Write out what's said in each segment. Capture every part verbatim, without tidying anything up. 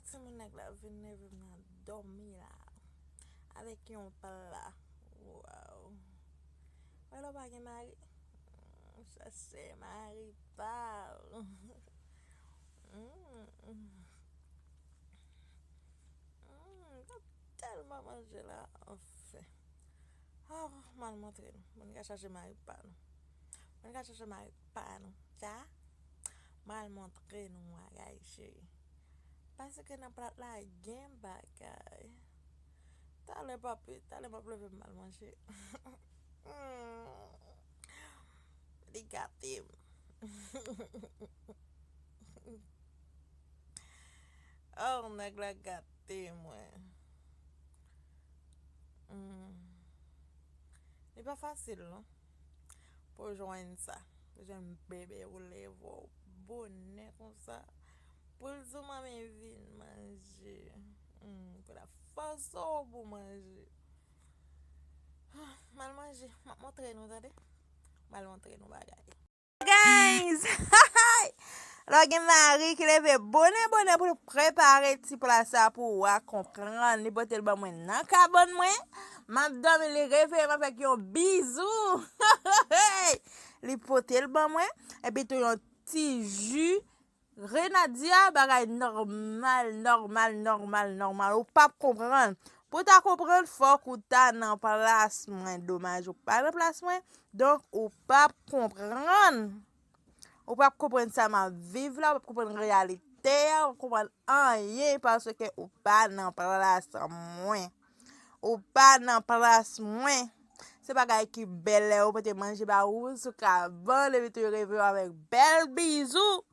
Se moun nèg la vin leve m nan dòmi la. Avèk yon pla. Waw. Wè lè w pa gen mari. Mm, chache mari pa w. Mm, mm. Mm, m ap tèlman manje la. Anfen. Oh, m al montre nou. Moun ka chache mari pa nou. Moun ka chache mari pa nou. Sa, m al montre nou bagay, cheri. Paske nan plat la gen bagay. Talè papi, talè m ap leve m al manje. Hmm. Li gate m. Oh, nèg la gate mwen. Hmm. Li pa fasil, non. Pou jwenn sa. Pou jwenn bebe ou leve w bonè konsa. Pou l di w manmi vin manje. Hmm, pou l ap fòse w pou manje. M al manje. M ap montre nou, tande. M al montre nou bagay. Guys! Lè w gen mari ki leve bonè bonè pou l prepare ti pla sa pou w, w a konprann. Li pote l ban mwen nan kabann mwen. M ap dòmi, li reveye m avèk yon bizou. Li pote l ban mwen. Epi tou yon ti ji grenadya, bagay nòmal, nòmal, nòmal, nòmal. Ou p ap konprann. Pou w ta konprann, fòk ou ta nan plas mwen. Domaj, ou pa nan plas mwen. Donk, ou p ap konprann. Ou p ap konprann sa m ap viv la, ou p ap konprann reyalite a, ou p ap konprann anyen paske ou pa nan plas mwen. Ou pa nan plas mwen. Se bagay ki bèl lè yo pote manje ba ou sou kabann, epi tou yo reveye w avèk bèl bizou.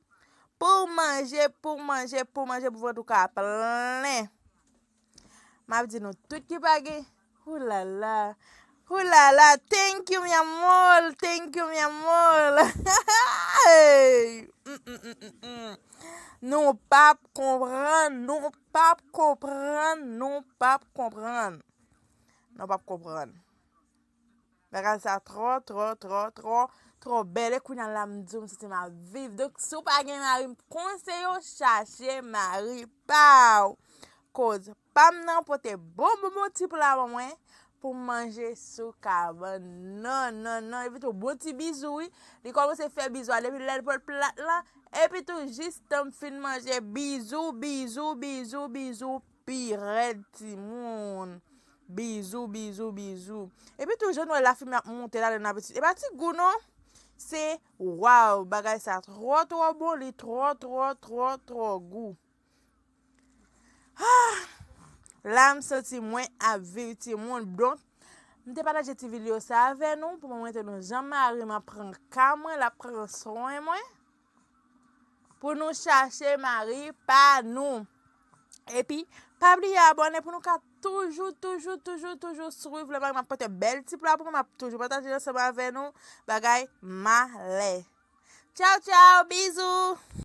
Pou manje, pou manje, pou manje, pou vant ou ka plen. M ap di nou tout ki pa gen. Oulala. Oulala. Thank you, mi amor. Thank you, mi amor. Hey. Mm, mm, mm, mm, mm. Nou p ap konprann. Nou p ap konprann. Nou p ap konprann. Nou p ap konprann. Bagay sa twò, twò, twò, twò, twò bèl. E kounye a la, m di w, m santi m ap viv. Donk, si w pa gen mari, m konseye w chache mari pa w. Koz pa m nan pote bon, bon, bon ti pla ban mwen pou m manje sou kabann. Non, non, non. Epi tou, bon ti bizou, wi. Li kòmanse fè bizou a depi lè l pot plat la. Epi tou, jis tan m fin manje. Bizou, bizou, bizou, bizou. Pi rèd, timoun. Bizou, bizou, bizou. Epi tou, jan nou wè lafimen ap monte ladan nan apetit. E pa ti gou, non. Se, waw, bagay sa twò, twò bon, li twò, twò, twò, twò gou. Ah! La, m santi mwen ap viv, timoun. Donk, m te pataje ti videyo sa avè nou, pou mwen montre nou jan mari m ap pran ka mwen, l ap pran swen mwen. Pou nou chache mari pa nou. Epi, pa bliye abòne pou nou ka toujou, toujou, toujou, toujou swiv le bagay. M ap pote bèl ti pla pou mwen, m ap toujou pataje ansanm avè nou bagay malè. Tchaw, tchaw, bizou!